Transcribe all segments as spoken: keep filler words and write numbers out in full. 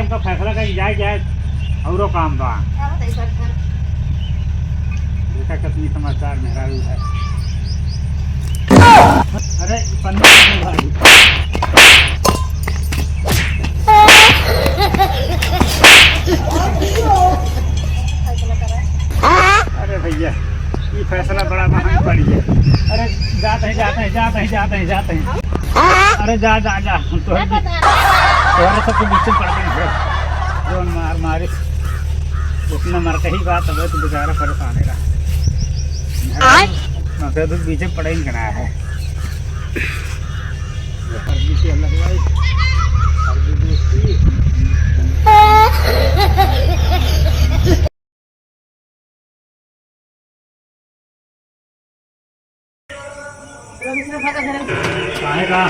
का फैसला करी जाए, जाए, औरो काम बा। का बताई सर, घर? देखा कितनी समझदार मेहरारू है। अरे, पन्नी। अरे भैया, ये फैसला बड़ा महंग पड़ी है। अरे, जात है, जात है, जात है, जात है, जात है। अरे जा, जा, जा, हम तोहरे, तोहरे सबके बीच में पड़ गए हैं। जोन मार मारे, इतना मर के ही बात, अब तो बेचारा परेशान है। आय। हम तो बीच में पड़े ही नहीं है। और बीच में अलग भाई, और बीच में काहे का?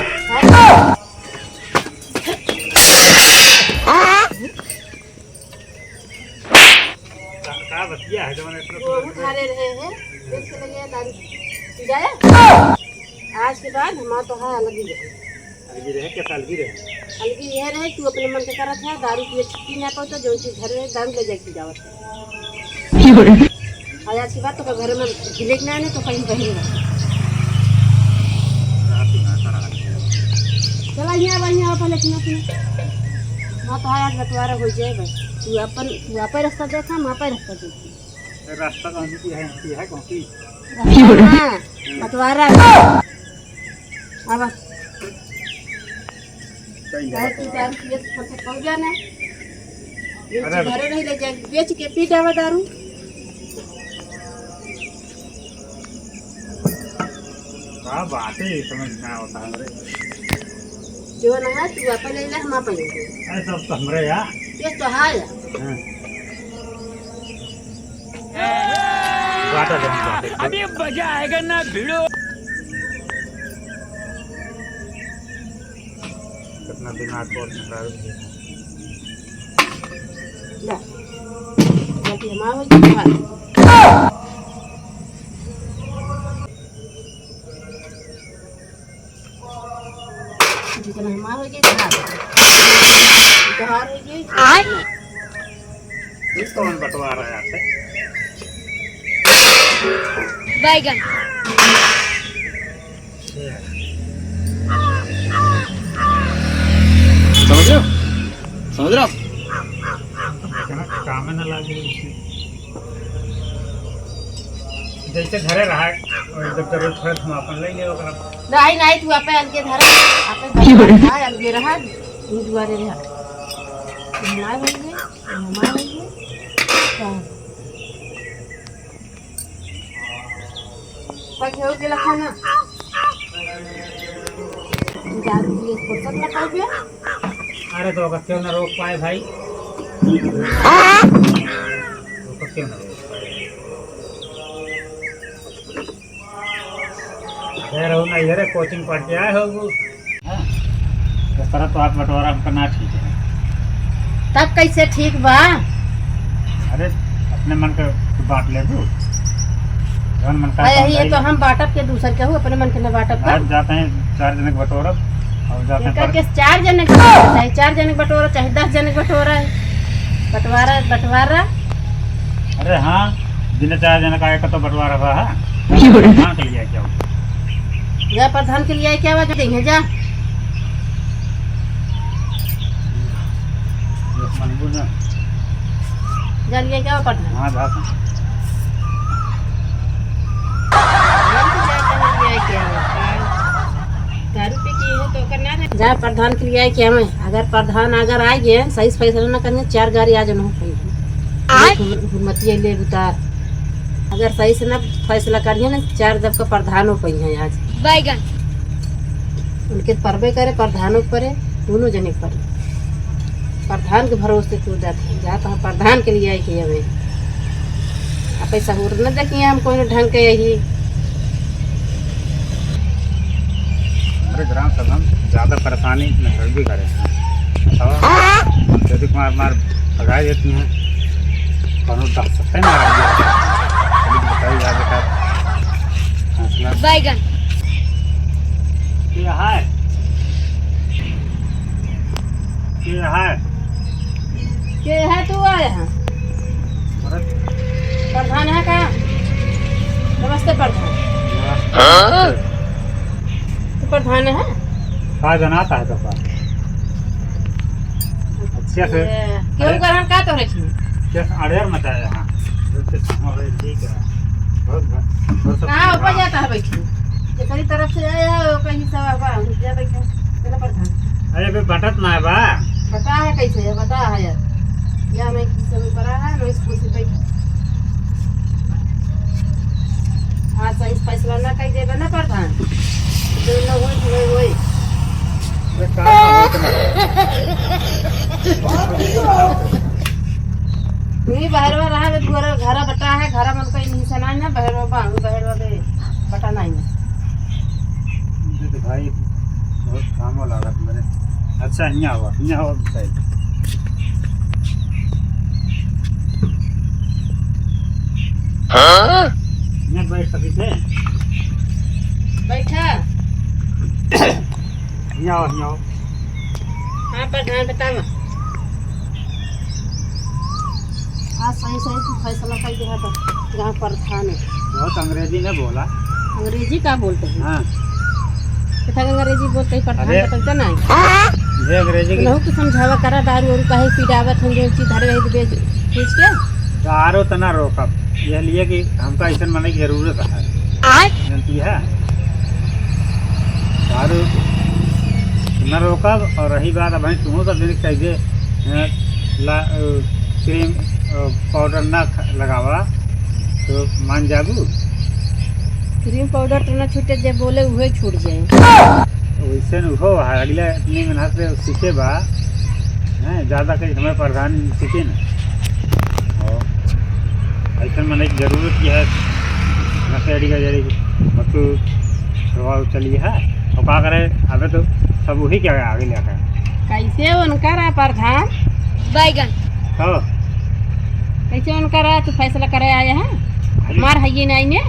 का, का बतिया है जवन इतना वो सुंदर उठा ले रहे हैं, देख के लगे दारू पी जाए। आज के बाद हमार तो है अलग ही रहे। अलगी रहे, कैसा अलगी रहे? अलगी यह रहे, तू अपने मन के करत है, दारू पिए छुट्टी ना पाओ तो जौन चीज घर में दारू ले जाके जावत है। आज अच्छी बात तो घर में गिले के ना आने तो कहीं कहीं रहे। रात में आता रहा। चला यहाँ, वहीं आओ, पहले सुना, सुना। हाँ, तो आज बंटवारा हो जाए बस। तू अपन, तू आपे रास्ता देखा, हम आपे रास्ता देखी। रास्ता कौन सी है, की है कौन सी? हाँ, बंटवारा। अब सही है। दारू पिए तो सबसे पहुंच जाना। ये अरे। घरे नहीं ले जाए, बेच के पी जावा दारू। का बात है, ये समझ ना होता हमरे। जो ना है, तू आपन ले ले, हम आपन ले ले। अरे, सब तो हमरे यार। ये तो है यार। हाँ। बाटा दे, बाटा दे। अभी मजा आएगा ना भिड़ो। कितना दिमाग को अपने सारे ला। बाकी हमारा हो गया। जितना हमार हो गई, तोहार। तोहार हो गई। आय। ये कौन बंटवारा है यहाँ पे? बैगन। समझ रहे हो? समझ रहे हो? इतना काम में ना लागे इसे। जैसे घरे रहा है, और जब जरूरत पड़े तो हम अपन ले ले ओकरा। नहीं, नहीं, तू आपे अलगे धरा, आपे धरा, अलगे रहा, तू दुआरे रहा। हमार होइए, हमार होइए। हाँ। पके हो गेला खाना। दारू पिए फुर्सत ना पाइबे। अरे तो ओकर क्यों ना रोक पाए भाई? ओकर क्यों ना रोक पाए? अरे रहू ना, ये रे कोचिंग पढ़ के आए हो वो। हाँ, इस तरह तो हाथ बंटवारा हमका ना ठीक है। तब कैसे ठीक बा? अरे, अपने मन के तू बांट ले तू। जौन मन का अरे, काम ये भाई। तो हम बांटब के दूसर के हूँ, अपने मन के न बांटब का? आज जाते हैं चार जने के बटोरब और जाते हैं इनका पर- के चार जने के बटोरा, चाहे चार जने के बटोरा, चाहे दस जने के बटोरा है। बंटवारा, बंटवारा। अरे हाँ, बिना चार जने का एक तो बंटवारा रहा है। हाँ, के लिए क्या हो? जा प्रधान के लिए क्या हुआ, जो देंगे, जा। मनबू ना। जा लिए क्या हुआ प्रधान? हाँ, जा। दारू पी के हो तो ओकर ना रहे। जा प्रधान के लिए आए क्या मैं? अगर प्रधान अगर आ गए, सही से फैसला ना करने, चार गाड़ी आज न हो पाई। आय। हुर-, हुरमतिया ले उतार। अगर सही से ना फैसला करिए ना, चार जब का प्रधान हो पाई है आज। बैगन। उनके परबे करे, प्रधानों के परे, दोनों जने के परे। प्रधान के भरोसे तू जात है, जात हम प्रधान के लिए आए के हमें। आ पैसा हुर न देखिए हम कोनो ढंग के यही। हमारे ग्राम सभा में ज्यादा परेशानी मेहरौली करे हैं। और हम यदि मार मार भगा देती हैं, कोनो दस सत्ते में आ रही है। अभी बताइए यार बेटा, फैसला। बैगन। क्या है? क्या है? के है तू आया है? अरे। प्रधान है का? नमस्ते प्रधान। हाँ? तू प्रधान है? का जनाता है तो का? अच्छा से। ये, क्यों अरे। ग्रहण का तो रखी? कैसे अड़ेर मचाया है? ठीक है। बहुत, बहुत सब कहाँ ऊपर जाता है बैठी? जेकरी तरफ से आया है, ओकर ही सब आवा, हम जा बैठा। चलो प्रधान। अरे, बे बटत ना है बा। बटा है कैसे है? बटा है यार। या मैं किसी में पड़ा है, मैं इसको से बैठा। आज सही फैसला ना कर देबे ना प्रधान। जो न होई, तो नहीं होई। अरे, का ना होई, तो ना। नहीं, बहरवा रहा, बे घर, घर बटा है, घर मन का इन्हीं से ना, ना, बहरवा बा, बहरवा बे। पता नहीं। मुझे तो भाई बहुत काम लागत मेरे। अच्छा, हियाँ आवा, हियाँ आवा बताई। हाँ? हियाँ बैठ सकी थे? बैठा। हियाँ आवा, हियाँ आवा। हाँ, प्रधान, बतावा। आज सही सही तू फैसला कर दिया तो गाँव प्रधान है। बहुत अंग्रेजी में बोला। अंग्रेजी का बोलते हैं? हाँ। कितना अंग्रेजी बोलते हैं, प्रधान अरे। बतलते ना है। ये अंग्रेजी की उनहु के समझावा करा, दारू वारू काहे पिलावत हैं, जो चीज धरे रही तो बेच, बेच के। दारू तना रोकब, यह लिए कि हमका ऐसन मने की जरूरत है। आय। जानती है? दारू न रोकब, और रही बात, अब तुहूँ सब दिन कह दे, अ, ला-, अ, क्रीम, अ, पाउडर ना ख-, लगावा, तो मान जाबू? क्रीम पाउडर तो ना छूटे, जे बोले उहे छूट जाए। वैसे न हो, अगले अपने मेहनत से सीखे बा, हैं, ज्यादा कहीं हमें प्रधान सीखे ना। और ऐसन मने की जरूरत की है, नशेड़ी का जरी, और तू प्रभाव चली है, और का करे, अबे तो सब वही क्या आगे लेकर। कैसे उनका रहा प्रधान? बैगन। हाँ। कैसे उनका रहा, तू फैसला करे आया है? अरे। मार है ये नहीं ने?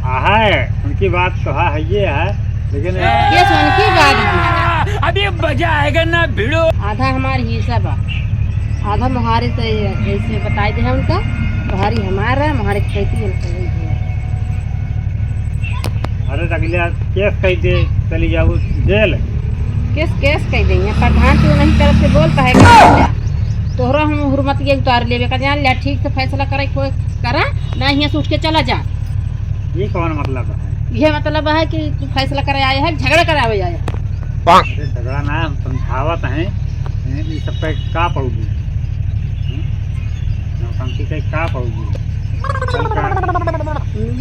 हाँ है, उनकी बात तो हाँ है, ये है, लेकिन ये तो उनकी बात है। अभी मजा आएगा ना भिड़ो। आधा हमार हिस्सा बा, आधा मोहारे से ऐसे बताई दे उनका, मोहारी हमारा, मोहारे की खेती हम करेंगे। अरे तो अगले केस कह दे, चली जाओ जेल। केस, केस कह दे, यहाँ प्रधान तू नहीं तरफ से बोलता है, क्या? तोहरा हम हुरमतिया उतार लेबे का, जान लिया, ठीक से फैसला करे, कोई करा, ना यहाँ से उठ के चला जा। ये कौन मतलब है? ये मतलब है कि तू फैसला करे आए है, झगड़ा करावे आए है। अरे झगड़ा ना, हम समझावत हैं, हैं, ये सब पे का पड़ोगी? हैं? नौटंकी पे का पड़ोगी? चल का?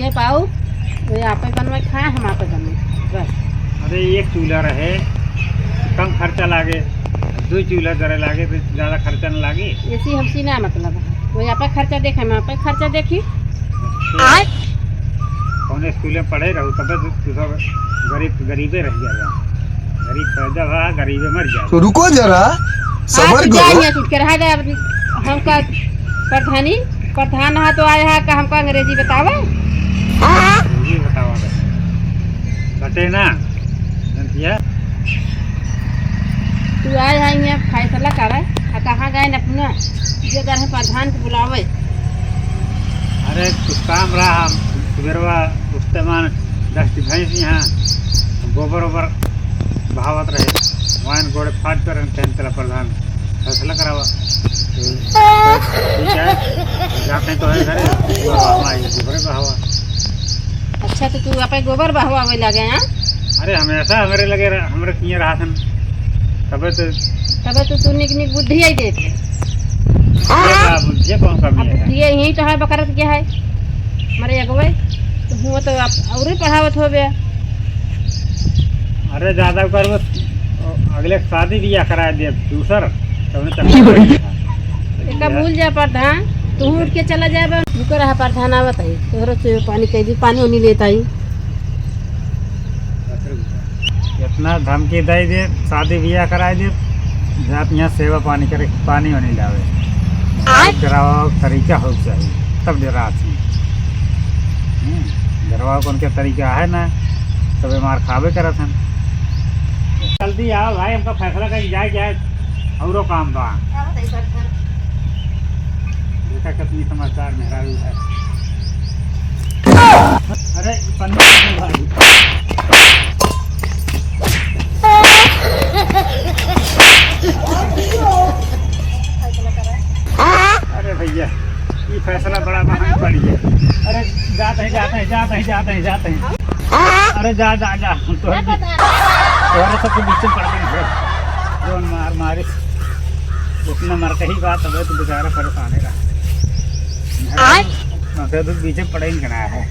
ये पाऊ, ये आपे बनवे खाए, हम आपे बनवे खाए, बस। अरे एक चूल्हा रहे, कम खर्चा लागे, दो चूल्हा जरे लागे, तो ज्यादा खर्चा न लागे। ऐसी हमसे ना मतलब है, वो आपे खर्चा देखे, हम आपे खर्चा देखी। अच्छा। आय? कौन स्कूल में पढ़े रहू, तब तो तू सब गरीब, गरीबे रह जाएगा। गरीब पैदा हुआ, गरीबे मर जाएगा। तो रुको जरा, हाँ, सबर तू जा करो। यहाँ से उठ के रहा जाए, अपनी, हमका प्रधानी, प्रधान हा तो आया है, का हमका अंग्रेजी बतावे? अंग्रेजी बतावा बे। बटे ना, जनतिया? तू आए है यहाँ फैसला करे, आ कहाँ गए न अपना, जे अगर है प्रधान के बुलावे। अरे, कुछ काम रहा, हम सुबेरवा उठते मान दस ठी भैंस यहाँ गोबर ओबर बहावत रहे, वाइन गोड़े फाट कर हम कहन चला प्रधान फैसला करावा। तो ठीक है, जाते तो है घरे, गोबर बहावा, गोबरे बहावा। अच्छा, तो तू आपे गोबर बहवावे लगे, हाँ? अरे, हमेशा हमरे लगे रह-, हमरे किए रहा सन। तबे तो तबे तो तू निक निक बुद्धि आई देत है। ये का बुद्धि, कौन कमी अब है? बुद्धि यही तो है, बकरत क्या है? मरे अगवे, तो हुआ तो आप औरे पढ़ावत हो बे। अरे, ज्यादा कर बस, अगले शादी बियाह करा दे दूसर, तब ने चक्कर। एका भूल जा प्रधान, तू उठ के चला जाबे। रुको रहा, प्रधान आवत है, तोहरो से पानी कह दी, पानी उनी लेता ही। इतना धमकी दे दे, शादी बियाह कराए दे, जात यहाँ सेवा पानी करे, पानी वानी लावे। आय। डरावा तरीका हो चाहिए, तब डरा थी। हम्म, डरावा कौन के तरीका है ना, तबे मार खाबे करत हन। जल्दी आओ भाई, हमका फैसला कहीं जाए, जाए, औरो काम बा। का बताई सर, सर? देखा कितनी समझदार मेहरारू है। अरे, पन्नी। अरे भैया, ये फैसला बड़ा महंगा पड़ी है। अरे, जात है, जात है, जात है, जात है, जात है। अरे जा, जा, जा, हम तोहरे बी-, तोहरे सबके बीच में पड़ गए हैं। जोन मार मारी, इतना मर के ही बात, अब तो बेचारा परेशान है। आय। मगर तो बीच में पड़े ही नहीं है।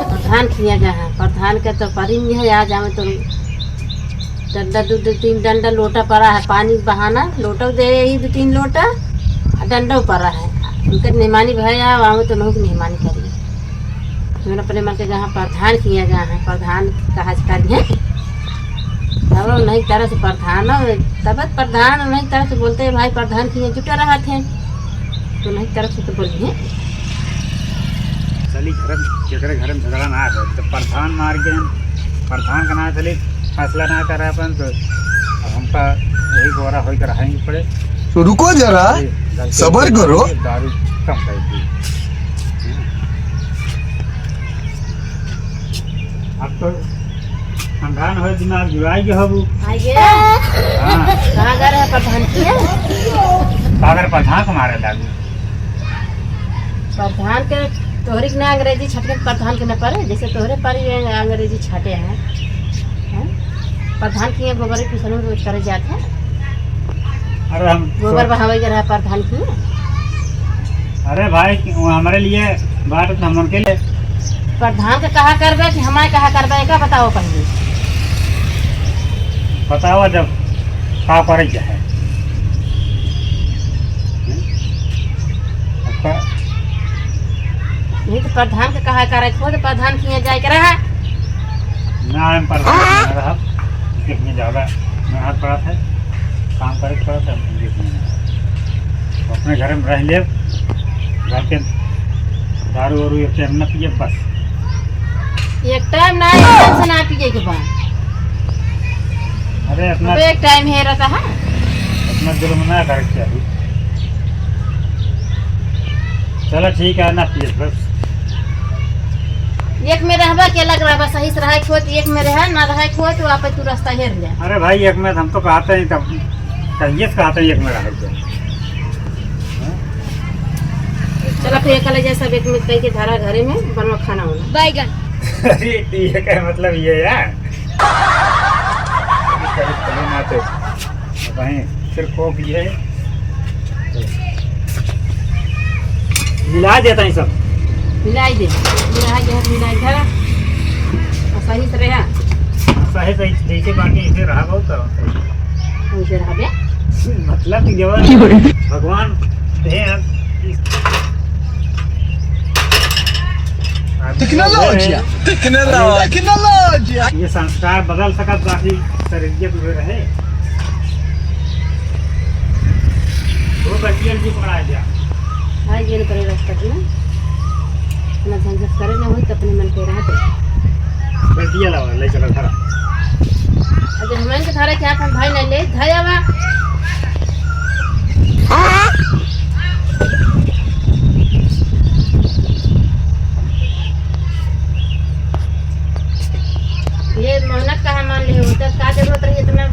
प्रधान किया गया है, प्रधान के तो परी नहीं है, आ जावे तो डंडा, दो, दो, तीन डंडा लोटा परा है, पानी बहाना, लोटा दे यही दो तीन लोटा, आ डंडा परा है। उनके मेहमानी भय आ, आवे तो नहुक मेहमानी करी। जौन अपने मन के जहाँ प्रधान किया गया है, प्रधान कहा करी है। तब नहीं तरह से प्रधान, तब प्रधान नहीं तरह से बोलते हैं, भाई प्रधान किया जुटा रहा थे, तो नहीं तरह से तो बोली है। चली घर में, जेकरे घर में झगड़ा ना है, तो प्रधान मार के हम प्रधान का ना चली, फैसला ना करे अपन, तो अब हमका वही गोरा होई के रहे के पड़े। तो रुको जरा, ये गलती सबर करो। दारू कम कर दी। अब तो ठंडा न हो, दिमाग जुड़ाई के हबू। आइए। हाँ। कहाँ जा रहे हैं प्रधान के? सागर प्रधान को मारे लागू। प्रधान के तोहरी के ना अंग्रेजी छटके प्रधान के न परे, जैसे तोहरे पर ये अंग्रेजी छाटे हैं। हैं? प्रधान के यहाँ गोबर की किसनों रोज करे जाते हैं। अरे हम गोबर तो बहावे के रहा प्रधान के। अरे भाई, वो हमारे लिए बात तो हम उनके लिए। प्रधान के कहा करबे कि हमारे कहा करबे, का बताओ पहले। बताओ जब का करे के है। आपका नहीं तो प्रधान के कहा करे, खुद प्रधान किए जाए के रहा। ना, हम प्रधान के ना रहब, इससे इतनी ज्यादा मेहनत पड़त है, काम करे के पड़त है, हम इसमें ना रहब। अपने घर में रह लेब, घर के दारू वारू एक टाइम न पिए बस। एक टाइम ना, एक टाइम से ना पिए के बा। अरे अपना अब एक टाइम है रहता है। अपना जुर्म ना करे के चाही। चलो ठीक है, ना पिए बस। एक में रहबा के अलग रहबा, सही से रहे के होत, एक में रहे, ना रहे के होत, तो आप तू रास्ता हेर ले। अरे भाई, एक में हम तो कहते हैं, तब कहिए से कहते हैं, एक में रहे के। चलो फिर एक ले जाए, सब एक में कह के धारा घरे में बनवा खाना होना। बैगन। अरे, तो ये क्या मतलब ये है? चलो, चलो ना तो। वहीं फिर कोक ये है। मिला देता है सब। मिलाई दे, मिलाई दे, मिलाई दे। और सही से रहा। सही से जैसे बाकी इसे रहा बहुत तो सही। वैसे रहा बे। मतलब कि जब भगवान दे हैं, टेक्नोलॉजिया, टेक्नोलॉजिया, टेक्नोलॉजिया। ये संस्कार बदल सकत, बाकी शरीर के पूरे रहे। वो बच्चियन की पकड़ा गया। भाई, ये करे रास्ता की ना, इतना झंझट करे ना होई, तो अपने मन के रह दे। बस दिया लावा, ले चलो घर। अगर हमन के धरे के हाथ हम भाई नहीं ले, धरे आवा। ये मेहनत का है, मान लियो, तो का जरूरत रही इतना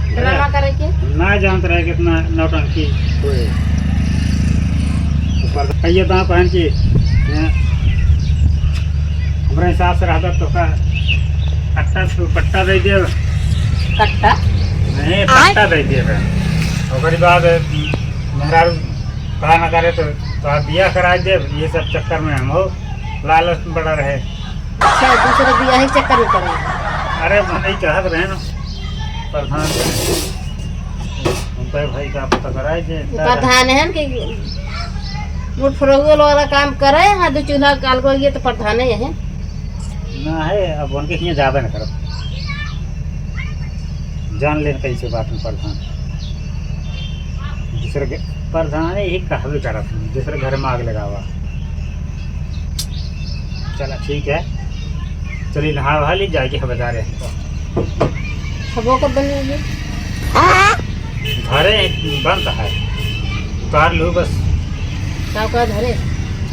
ड्रामा करे के? ना जानत रहे कितना नौटंकी होए। ऊपर कहिए तो पहन के, हैं, हमरा हिसाब से रहता तो का कट्टा से पट्टा दे दे। कट्टा? नहीं, आय? पट्टा दे दे। ओकरी बाद मेहरारू कहा ना करे तो, तो आप बियाह करा दे। ये सब चक्कर में हम हो लालच में पड़ा रहे। अच्छा, दूसरे बियाह के चक्कर में पड़े। अरे, मन ही कहत रहे ना, प्रधान से। उनका भाई का पता कराए जे, वो प्रधान है कि मुठफरौल वाला काम करे, हाँ, दो चूल्हा काल को, ये तो प्रधान है। ना है, अब उनके हियाँ जाबे ना करब। जान लेन कैसे बात में प्रधान। दूसरे के प्रधान ही कहबे करत, दूसरे घर में आग लगावा। चला ठीक है, चली नहा वहा ली, जाए के है बाजारे। अब वो कब बनेगी? घरे बनता है, उतार लू बस। का का धरे?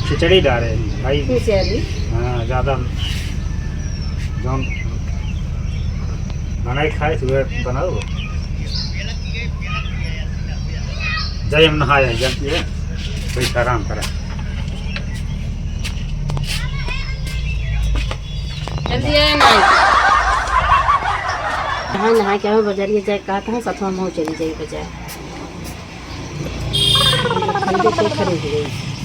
खिचड़ी डारे भाई। खिचड़ी? हाँ, ज्यादा जौन बनाई खाए, तो वह बनाओ। जाए हम नहाए, जल्दी है, बैठ आराम करा। जल्दी आए ना। नहाए, नहाए के आवे बजारिया जाए, कहत है, सथवा में चली जाई बजार। खरीदे के खरीद गई।